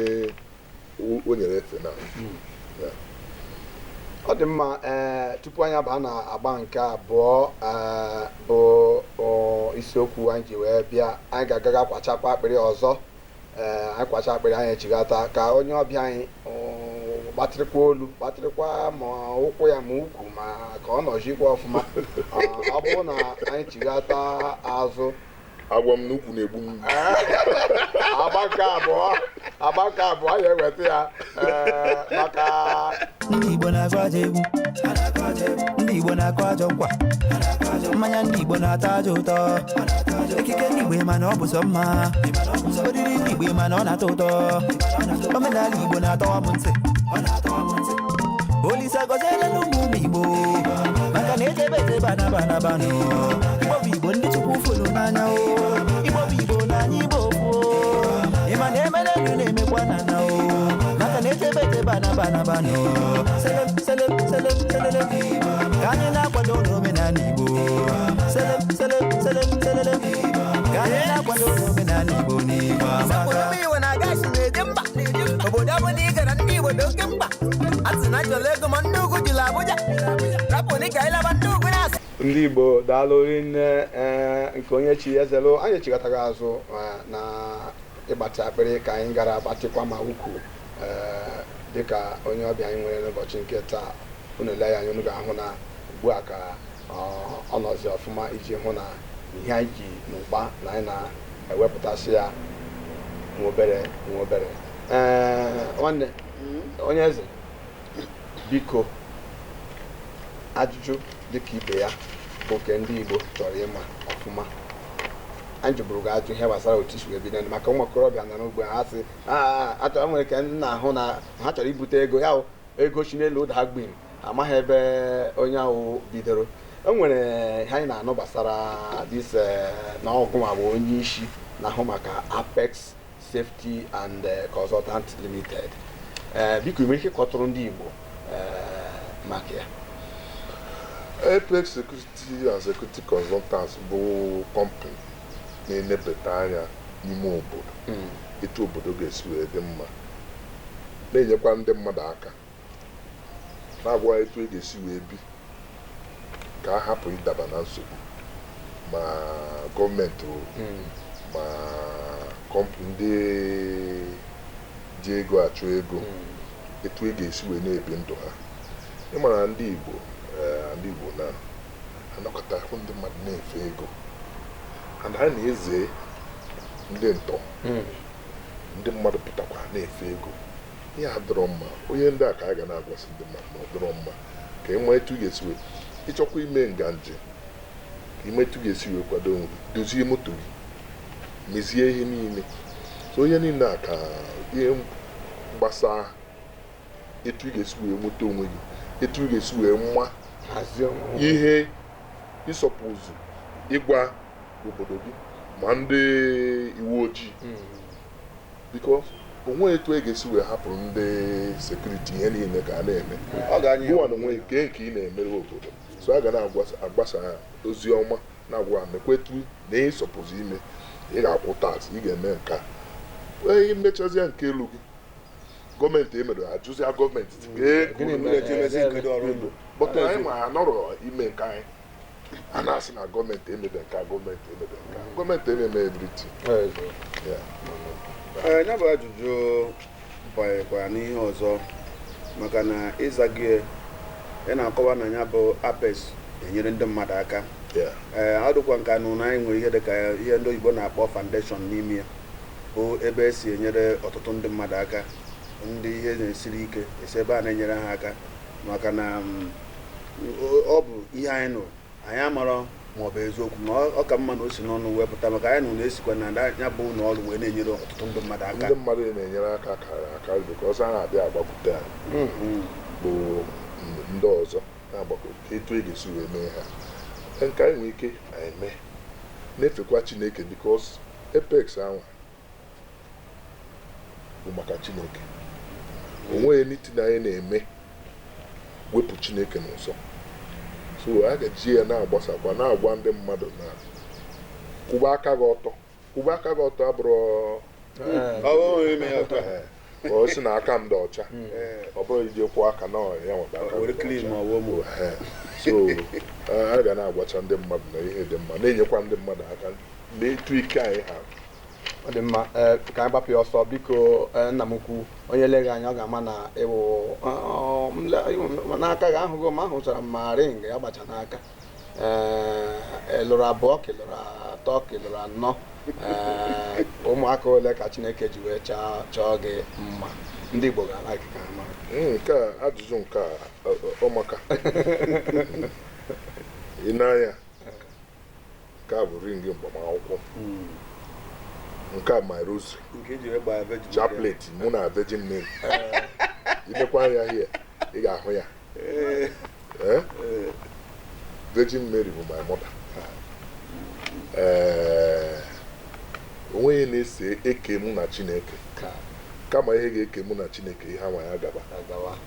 o nyere efe na ya. Ọ dị mma. Ee, tupu anyị abaa na agba nke abụọ, ee, bụ isiokwu anyị ji wee bịa, anyị ga-agaga kwachakwa akpịrị ọzọ. Ee, anyị kwacha akpịrị, anyị echigata ka onye ọbịa anyị gbatịrịkwa olu, gbatịrịkwa ma ụkwụ ya ma ukwu ma ka ọ nọjikwa ọfụma. Ọ bụrụ na anyị chigata azụ, Agwa m na ukwu na-egbu m. Agba nke abụọ anyị eweta ya, ee, maka Ndị Igbo na-agụ ajọ egwu, ndị Igbo na-akụ ajọ nkwa, mmanya ndị Igbo na-atọ ajọ ụtọ, ekike ndị Igbo mana ọ bụ sọ mma, oriri ndị Igbo mana ọ na-atọ ụtọ, omenala Igbo na-atọwa m ntị. Olise gọziela ụmụ ụmụ Igbo, maka na ejebe ejebe anaba anabanụ. Igbo bụ Igbo, ndị Chukwu fụrụ n'anya o. Igbo bụ Igbo n'anya, Igbo kwuo ịma na emere elu na-emekwa na na o, maka na ejebe ejebe anaba anabanụ. Selem selem selem selele, ka anyị na-akwado n'omenala Igbo. Selem selem selem selele, ka anyị na-akwado n'omenala Igbo n'Igbo amaka. Ụmụ Igbo na-aga isi na-eje mba obodo ọ bụla ị gara, ndị Igbo dị oke mkpa. A sị na achọrọ ego, ma ndị ugwu jụrụ Abuja. Rapụ ka anyị laba, ndị ugwu na-asị. Ndị Igbo, daalụ rinne. Ee, nke onye chi ezelu, anyị echigataghị azụ, ee, na ịgbatị akpịrị ka anyị gara gbatịkwa ma ukwu. Ee, dịka onye ọbịa anyị nwere n'ụbọchị nke taa, unu ele ya anya, unu ga-ahụ na ugbu a ka ọ nọzi ọfụma iji hụ na ihe anyị ji n'ụkpa na anyị na-ewepụtasị ya nwa obere nwa obere. Ee, nwanne onye eze, biko, ajụjụ dịka ibe ya bụ nke ndị Igbo chọrọ ịma ọfụma. Anyị jụburu gị ajụ ihe gbasara otu isi wee bido, maka ụmụ okorobịa nọ n'ugbo ha sị achọrọ nwere ka m na-ahụ na ha chọrọ ibute ego ya hụ ego si n'elu ụda gbim, amaghị ebe onye ahụ bidoro. E nwere ihe anyị na-anụ gbasara this na ọgụnwa bụ onye isi na-ahụ maka Apex Safety and Consultant Limited. Ee, biko, ị nwere ike ịkọtụrụ ndị Igbo maka ya? Apex Security and Security Consultants bụ company na-enebata anya n'ime obodo, etu obodo ga-esi wee dị mma, na-enyekwa ndị mmadụ aka, na-agwa etu e ga-esi wee bi ka a hapụ ịdaba na nsogbu, ma gọọmenti o, ma company ndị ji ego achụ ego, etu e ga-esi wee na-ebi ndụ ha. Ịmara ndị Igbo, ndị Igbo na anọkọta hụ ndị mmadụ na-efe ego and ha na-eze ndị ntọ. Ndị mmadụ pụtakwa na-efe ego, ihe adọrọ mma. Onye ndị a ka a ga na-agwasị ndị mmadụ na ọ dọrọ mma ka ị maa etu ị ga-esi wee ịchọkwa ime nganje, ka ime etu ị ga-esi wee kwado onwe gị, dozie moto gị, mezie ihe niile. So ihe niile a ka ihe gbasaa etu ị ga-esi wee nweta onwe gị, etu ị ga-esi wee mma hazie onwe gị. Ihe ịsọpụzụ ịgwa obodo gị ma ndị iwu ojii, because onwe etu e ga-esi wee hapụrụ ndị security ihe niile ka a na-eme. Ọ ga-anya. Gụwa na onwe nke ị na-emere obodo. So a ga na-agbasa ozi ọma, na-agwa ha mekwa etu na ịsọpụzụ ime, ị ga-akwụ tax, ị ga-eme nke a. Ee, imechazie nke elu gị, gọọmenti emere ajụzia gọọmenti kee. Gịnị mere eji emezi nke dị ọrụ ugbo? But anyị ma anọrọ ime nke anyị, a na-asị na gọọmenti emebe nke a, gọọmenti emebe nke a, gọọmenti ememe everything. Yeah. Ee, ya bụ ajụjụ banyekwara n'ihe ọzọ, maka na ịza gị, ị na-akọwa na ya bụ Apex enyere ndị mmadụ aka. Yeah. Ee, ọ dịkwa nke anụ na anyị nwere ihe dịka ihe ndị oyibo na-akpọ foundation n'ime ya, bụ ebe esi enyere ọtụtụ ndị mmadụ aka, ndị ihe na-esiri ike, esi ebe a na-enyere ha aka, maka na ọ bụ ihe anyị nụrụ, anyị amarọ. Ma ọ bụ eziokwu na ọ ka mma na o si n'ọnụ wee pụta, maka anyị nụ na-esikwa na ya bụ ụlọ ọrụ wee na-enyere ọtụtụ ndị mmadụ aka. Ndị mmadụ na-enyere aka karịrị akarị, because a na-abịa agbakwute anyị bụ ndị ọzọ na-agbakọ ka etu e ga-esi wee mee ha nke anyị nwee ike anyị mee, na-efekwa Chineke, because Apex ahụ bụ maka Chineke. O nweghị anything anyị na-eme wepụ Chineke n'ụzọ. So a ga-eji ya na-agbasakwa, na-agwa ndị mmadụ na kwụba aka gị ọtọ, kwụba aka gị ọtọ abụrụ Ọ bụrụ ime ya otu a. Ee, ọ sị na aka m dị ọcha, ọ bụrụ ije kwụọ aka na ọ ya nwebe aka were dị clean ọcha. Ma ọ bụ ụmụ. Ee, so a ga na-agwacha ndị mmadụ na ihe dị mma, na-enyekwa ndị mmadụ aka n'etu ike anyị ha. Ọ dị mma. Ee, ka anyị gbapụ ya ọsọ, biko. Ee, nna m ukwu, onye leghị anya ọ ga-ama na ịwụ n'aka gị ahụgo m, ahụchara m ma ring ya gbacha n'aka. Ee, ị lụrụ abụọ ka ị lụrụ atọ ka ị lụrụ anọ? Ee, ụmụaka ole ka Chineke ji wee chọọ gị mma? Ndị Igbo ga-ala ka ha mara. Nke a, ajụjụ nke a, ọmaka. Ị na-anya, nke a bụ ring mgbamakwụkwọ, nke a my rosary. Nke eji wee gbaa Virgin Mary. Chaplet mụ na Virgin Mary. Imekwa anya here, ị ga-ahụ ya. Eh? Virgin Mary bụ my mother. Ee, onweghị na-ese eke mụ na Chineke. Ka Kama ihe ga-eke mụ na Chineke, ihe anwa ya gaba. Agawa.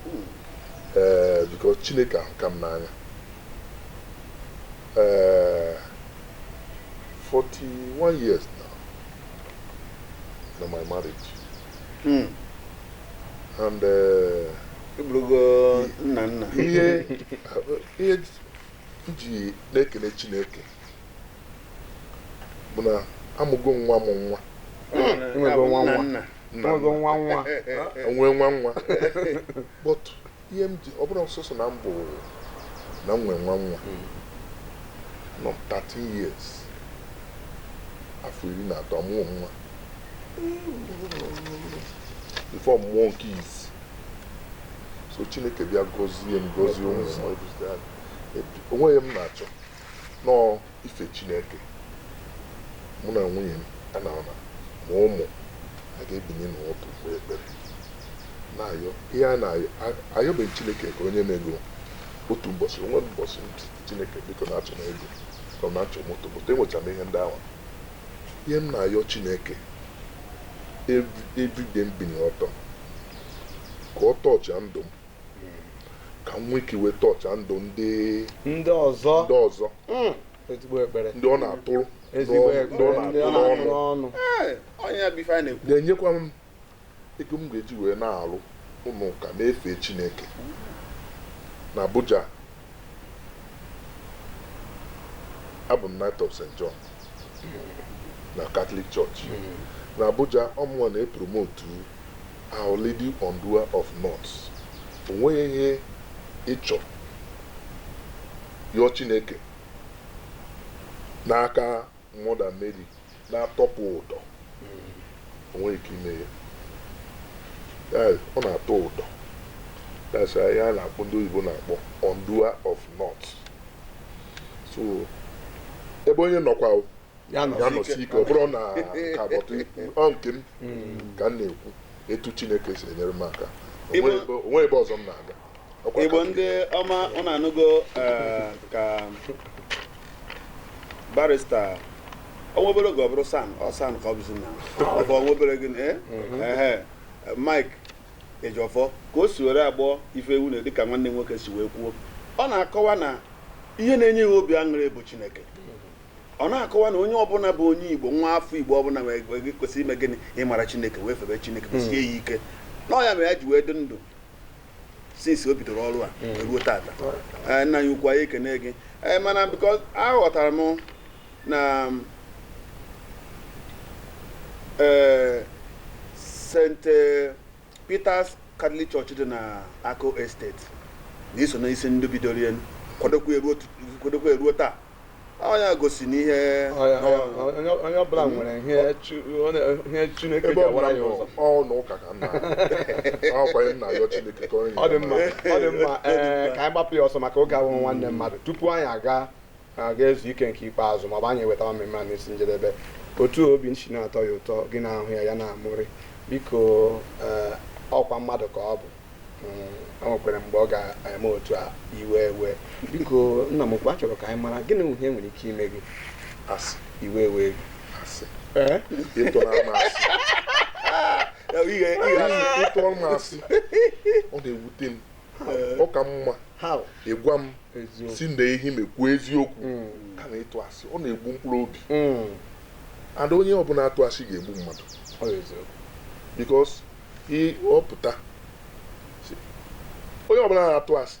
Ee, because Chineke ahụka m n'anya. Ee, 41 years now na my marriage and Ịbụrụgo nna nna. Ihe m ji na-ekele Chineke bụ na amụgo nwa m nwa. Inwego nwa Nna nwa. nna. Nna. Nwego nwa nwa. Nwee nwa nwa, but ihe m ji ọ bụrụ ọsọsọ na m bụ na m nwee nwa nwa nọ 13 years, afọ 13, mụọ nwa before mmụọ nke izi. So Chineke bịa gọzie m, gọzie ụmụ m. Onweghị m na-achọ nọọ ife Chineke. Mụ na nwunye m anara na ma ụmụ a ga-ebinye n'ụtụ kpee ekpere na-ayọ ihe a na-ayọ. Ayọbeghị Chineke ka onye m ego otu ụbọchị. Onwe ụbọchị m sị, "Chineke, biko, na-achọ m ego," ka m na-achọ moto moto. Enwechara m ihe ndị ahụ. Ihe m na-ayọ Chineke everyday m binye ọtọ ka ọ tọọchịa ndụ m, ka m nwee ike wee tọọchịa ndụ ndị ndị ọzọ. Ndị ọzọ. Ezigbo ekpere. Ndị ọ na-atụrụ Ezigbo ndị ọ ekpere, ndị ọ na-atụrụ na-atụrụ ọnụ. Ọnụ. Ee, onye ya bụ ife anyị na-ekwu. Na-enyekwa m ego m ga-eji wee na-arụ ụlọ ụka, na-efe Chineke na Abuja. Abụ m Knight of St. John na Catholic Church na Abuja. Ọmụnwa na-epromote Our Lady Undoer of Knots. O nweghị ihe ịchọ yọọ Chineke n'aka Mother Mary na-atọpụ ụdọ, o nweghị ike ime ya. Ọ na-atọ ụdọ. That's why ihe a na-akpọ, ndị oyibo na-akpọ Undoer of Knots. So ebe onye nọkwa o, ya nọ. Ya nọsi ike. Ọ bụrụ na ka bọtụ ọ nke m ka m na-ekwu etu Chineke si enyere m aka. Onwe ebe ọzọ m na-aga. Ọkwa Igbo Catholic. Ndị ọma, ụnụ anụgo ka barrister ọnwa obere oge ọ bụrụ SAN, ọ SAN ka ọ bụzi na ọ bụ ọnwa obere gị ehe Mike Ejiofor, ka o si were agbọ ife ewu na dịka nwanne m nwoke si wee kwuo. Ọ na-akọwa na ihe na-enye ya obi aṅụrị bụ Chineke. Ọ na-akọwa na onye ọbụla bụ onye Igbo, nwa afọ Igbo ọbụla nwere kwesịrị ime gịnị? Ịmara Chineke wee febe Chineke, kwesịrị ya ike na ọ ya mere ya ji wee dị ndụ since o bidoro ọrụ a wee ruo tata. Ee, nna ya ukwu, anyị ekene gị. Ee, mana because aghọtara m na ee St. Peter's Catholic Church dị na Akko Estate na iso na isi ndị bidoro ya, kwadokwa eruo taa. Ọ ya gosi n'ihe Onye ọbụla nwere ihe Chineke ebe ji ọ awara bụla ya ụzọ. Ọ n'ụka ka m na ọkwa ihe m na-ayọ Chineke ka ọ nyere Ọ dị m mma. aka. Ọ dị mma. Ee, ka anyị gbapụ ya ọsọ maka oge awụ nwanne mmadụ tupu anyị aga. ga-ezu ike nke ikpeazụ, maọbụ anyị ewetara mmemme a n'isi njedebe, otu obi nchi na-atọ ya ụtọ, gị na-ahụ ya, ya na-amụrị. Biko, ọkwa mmadụ ka ọ bụ. O nwekwara mgbe ọ ga-eme otu a iwe ewe. Biko, nna m ukwu, achọrọ ka anyị mara gịnị bụ ihe nwere ike ime gị Asị. iwe ewe gị. Asị. Ee. Ịtụ na asị. Ihe ihe asị. Ịtụrụ m asị, ọ na-ewute m. Ọ ka mma How? ịgwa m Eziokwu. si na ehi mekwuo eziokwu kama ịtụ asị. Ọ na-egbu mkpụrụ obi, and onye ọbụla atụ asị ga-egbu mmadụ. Ọ bụ eziokwu. Because ọ pụta sị, onye ọbụla na-atụ asị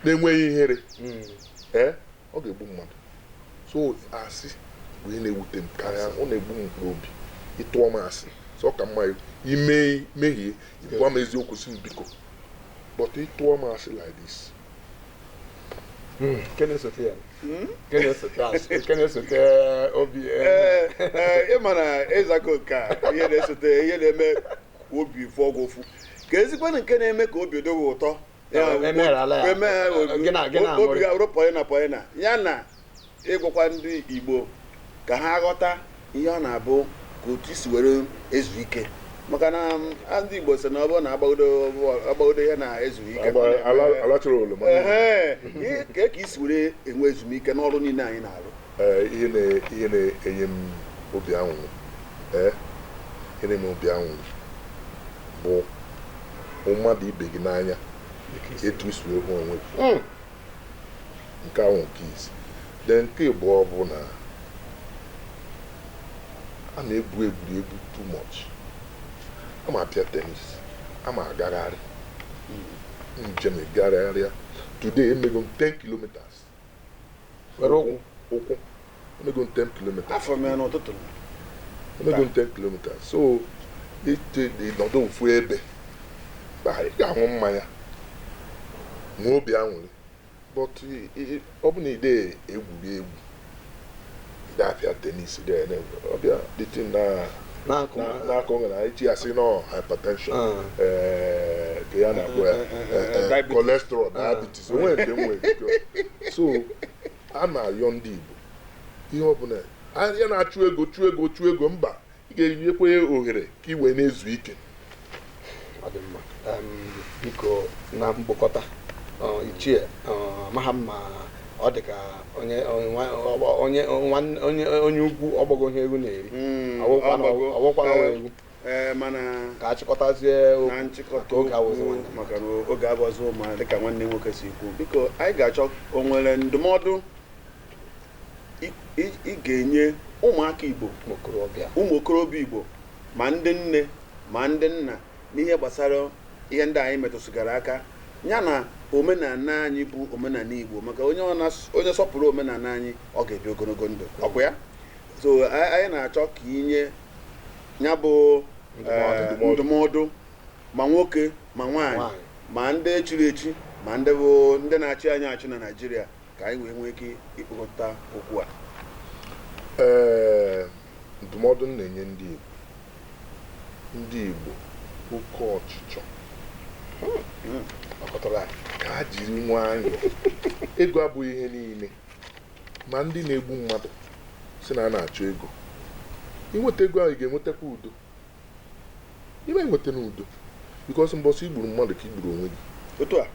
na-enweghị ihere, ee, ọ ga-egbu mmadụ. So asị bụ ihe na-ewute m karịa. Ọ na-egbu m mkpụrụ obi ịtụọ m asị. So ọ ka mma ime mehie, gwa m eziokwu, si m biko, but ịtụọ m asị like this. Nke na-esote ya, nke na-esote asị, nke na-esote obi. Ee ee, ị ma na ịzago nke a, ihe na-esote, ihe na-eme ka obi fụọ gị ụfụ, ka ezigbo nke na-eme ka obi dị gị ụtọ. Ya, Emegharala ya. Emeghe Gị na obi amụrị. ga-abụrụ pọyịna pọyịna ya na ịgwakwa ndị Igbo ka ha ghọta ihe ọ na-abụ, ka otu isi were ezu ike, maka na ndị Igbo sị na ọ bụrụ na agbagodo ihe na-ezu ike. Alachara oroma. Ehe, ka ka isi were enwe ezumike n'ọrụ niile anyị na-arụ? Ee, ihe na-enye m obi aṅụrị, ee, ihe na-eme obi aṅụrị bụ hụ mmadụ ibe gị n'anya etu isi wee hụ onwe gị. Nke ahụ nke isi. Then nke abụọ bụ na a na-egwu egwuregwu too much. Ama apịa tennis, ama agagharị njem, ịgagharịa. Today emego m 10 kilometers. Were ụkwụ? Ụkwụ. Emego m 10 kilometers. Afọ m ya n'ụtụtụ. Emego m 10 kilometers. So ite ịnọdụ ofu ebe ba, ị ga-aṅụ mmanya, nwee obi aṅụrị, but ọ bụ na ide egwuri egwu, ide apịa tennis, ide ọbịa dịtị na na-akụ na-akọ na echi asị nọ hypertension, ka ya na-akpọ ya, Diabetes. Cholesterol, diabetes, onwe nke nwere. So a na-ayọ ndị Igbo, ihe ọbụla ya na-achụ ego, chụọ ego, chụọ ego, mba, ị ga-enyekwa ya ohere ka ị wee na-ezu ike. Ọ dị mma. Biko, na mkpokọta, ichie, amaghị m ma ọ dị ka onye onye onye onye ugwu ọgbọgo ihe egwu na-eri. Ọwụkwa na egwu. Ee, mana ka achịkọtazie okwu na nchịkọta maka oge awụzi okwu, nwanne. Maka na oge abụọzọ, ma dịka nwanne nwoke si kwu, biko, anyị ga-achọ o nwere ndụmọdụ ị ga-enye ụmụaka Igbo, ụmụ okorobịa, ụmụ okorobịa Igbo, ma ndị nne ma ndị nna, n'ihe gbasara ihe ndị anyị metụsịgara aka, ya na omenala anyị bụ omenala Igbo, maka onye ọ onye sọpụrụ omenala anyị, ọ ga-ebi ogologo ndụ, ọkwa ya? So anyị na-achọ ka inye ya bụ Ndụmọdụ. Ndụmọdụ, ma nwoke ma nwaanyị, Nwaanyị. ma ndị echiri echi, ma ndị bụ ndị na-achị anyị achị na Naịjirịa, ka anyị wee nwee ike ịkpọkọta okwu a. Ee, ndụmọdụ m na-enye ndị Igbo, ndị Igbo, oke ọchịchọ ọkọtọrọ anyị. Ka ha jiri nwayọọ. Ego abụghị ihe niile. Ma ndị na-egbu mmadụ si na a na-achọ ego, inweta ego ahụ, ị ga-enwetakwa udo? Ime enweta n'udo, because mbọsị i gburu mmadụ ka i gburu onwe gị. Otu a.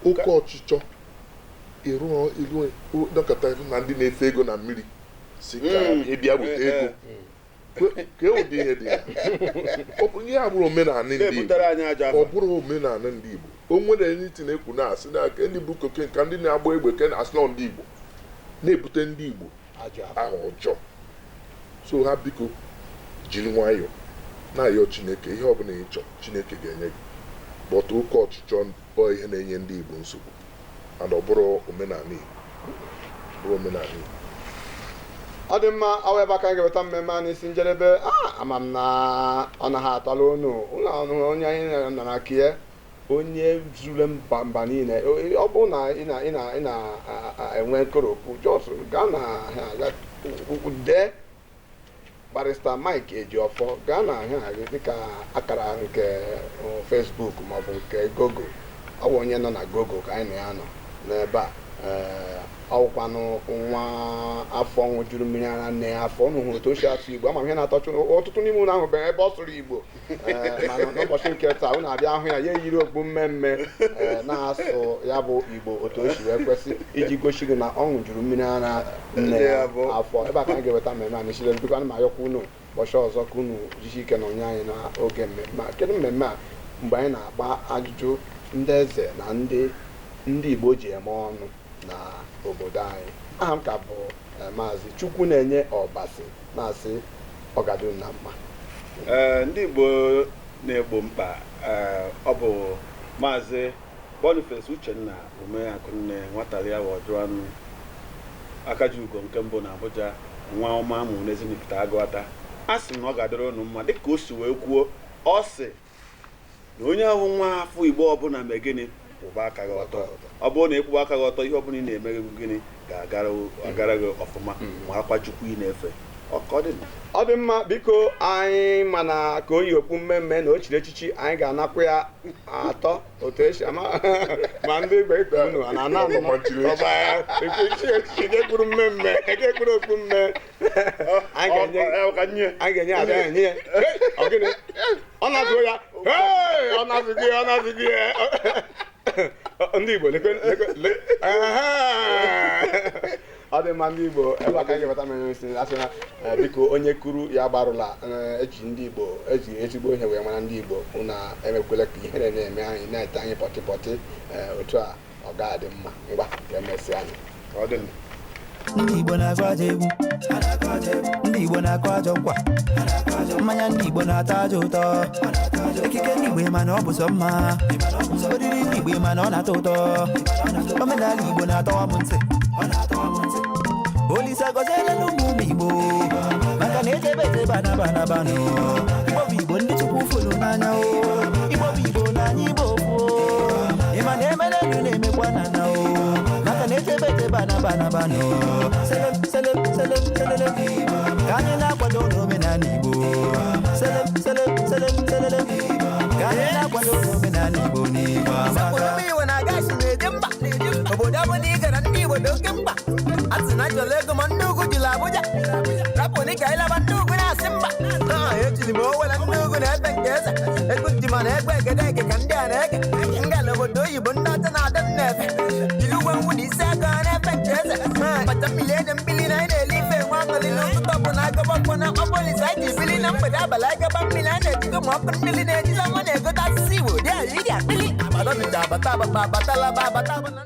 Oke ọchịchọ ịrụ ịrụ dọkọta na ndị na-efe ego na mmiri si ka ịbịa weta ego. Ka ụdị ihe dị ya. Ọ bụ ihe a bụrụ omenala ndị Igbo. Na-ebutere anyị ajọ Ọ afọ. bụrụ omenala ndị Igbo, o nwere anything na-ekwu na-asị na nke ndị bụ cocaine, ka ndị na-agba egbe, ke na-asị nọ ndị Igbo na-ebute ndị Igbo ajọ afọ. Aha ọjọọ. So ha biko jiri nwayọọ na-ayọ Chineke. Ihe ọbụla ị chọọ, Chineke ga-enye gị, but oke ọchịchọ bụ ihe na-enye ndị Igbo nsogbu, and ọ bụrụ omenala Igbo, bụrụ omenala Igbo. Ọ dị mma. Ọ ebe aka anyị ga-eweta mmemme a n'isi njedebe. A ama m na ọ naghị atọla unu ụlọ ọnụ onye anyị nọ na kie, onye zuru mba mba niile. Ọ bụrụ na ị na-enwe nkoropụ, just gaa na ha, dee Barrister Mike Ejiofor, gaa na ha gị dịka akara nke Facebook maọbụ nke Google. Ọ bụ onye nọ na Google ka anyị na ya nọ n'ebe a. Ee. Ọwụkwanụ nwa afọ ṅụjuru mmiri ara nne ya afọ. Unu hụrụ otu o si asụ Igbo. Ama m ihe na-atọchụ ọtụtụ n'ime unu ahụbeghị ebe ọ sụrụ Igbo. Ee, mana n'ụbọchị nke taa unu abịa hụ ya, ya eyiri okpu mmemme, ee, na-asụ ya bụ Igbo otu o si wee kwesị, iji gosi gị na ọ ṅụjuru mmiri ara nne ya afọ. Ebe a ka anyị ga-eweta mmemme a n'isi. Biko, ana m ayọkwa unu ụbọchị ọzọ ka unu jisi ike na onye anyị n'oge mmemme a. Kedu mmemme a? Mgbe anyị na-agba ajụjụ ndị eze na ndị Igbo ji eme ọnụ na obodo anyị. Aha m ka bụ Maazị Chukwu na-enye Ọbasi, na-asị ọgadu na mma. Ee, ndị Igbo na-egbo mkpa. Ee, ọ bụ Maazị Boniface Uchenna Umeakụnne, nwata ya wọdụranụ akaji ugo nke mbụ na Abuja, nwa ọma amụ n'Ezinipụta Agụata. A sị na ọ ga-adịrị unu mma. Dịka o si wee kwuo, ọ sị na onye ahụ nwa afọ Igbo ọbụla mee gịnị? Kwụba aka gị ọtọ. Ọ bụrụ na ịkwụba aka gị ọtọ, ihe ọbụla ị na-eme gị gịnị ga-agara agara gị ọfụma. Marakwa Chukwu ị na-efe. Ọ ka ọ dị. Ọ dị mma. Biko, anyị mana ka o yi okpu mmemme na o chiri echichi, anyị ga-anakwa ya atọ otu esi ama ma ndị igwe ikpe unu a na-ana anụ. Ọma chiri echichi. Ọba ya echichi echichi ga-ekpuru mmemme, ga-ekpuru okpu mme. Anyị ga-enye Ka nye. Anyị ga-enye abịa enye ya. Hey, ọ gịnị? Ọ na-azụ ya. Hey, ọ na-azụ gị, ọ na-azụ gị. Ndị Igbo, lekwe lekwe Ehe. Ọ dị mma. Ndị Igbo, ebe a ka anyị ga-ebata mere isi asị na biko, onye kuru ya gbarụla. Eji ndị Igbo eji ezigbo ihe wee mara ndị Igbo. Unu emekwela ka ihere na-eme anyị, na-ete anyị pọtị pọtị. Otu a ọ ga-adị mma. Ngwa, ka emesịa anyị. Ọ dị. Ndị Igbo na-agụ ajọ egwu, ndị Igbo na-akụ ajọ nkwa, mmanya ndị Igbo na-atọ ajọ ụtọ, ekike ndị Igbo mana ọ bụ sọ mma, oriri ndị Igbo mana ọ na-atọ ụtọ, omenala Igbo na-atọwa m ntị. Olise gọziela ụmụ ụmụ Igbo, maka na ejebe ejebe anaba anabanụ. Igbo bụ Igbo, ndị Chukwu fụrụ n'anya o. Igbo bụ Igbo n'anya, Igbo kwuo ịma na emelelu na-emekwa na na o, maka na ejebe ejebe anaba anabanụ. Selem selem selem selele, ka anyị na-akwado n'omenala Igbo. Selem selem selem selele, ka anyị na-akwado n'omenala Igbo n'Igbo amaka. Ụmụ Igbo na-aga isi na-eje mba obodo ọ bụla ị gara, ndị Igbo dị oke mkpa. A sị na chọrọ ego, ma ndị ugwu jụrụ Abuja. Rapụ ka anyị laba, ndị ugwu na-asị mba. Echiri m owela ndị ugwu na-efe nke eze egwu ji, mana egbe egede ege ka ndị a na-ege ngala obodo oyibo. Ndị ọcha na-adị m na-efe jiri uwe mwụ na isi aka ha na-efe nke eze kpacha mmiri ede mmiri na anyị na-eli ife nwe aṅụrị n'ụtụtụ ọbụla agaba ọkpọ na akpọ polisi anyị ji bili na mgbede abalị agaba mmiri a na-ejigo ma ọkụ mmiri na-ejiza nwa na-egote asụsụ Igbo dị ala ịdị akpịlị abata abata abata abatalaba abata abata.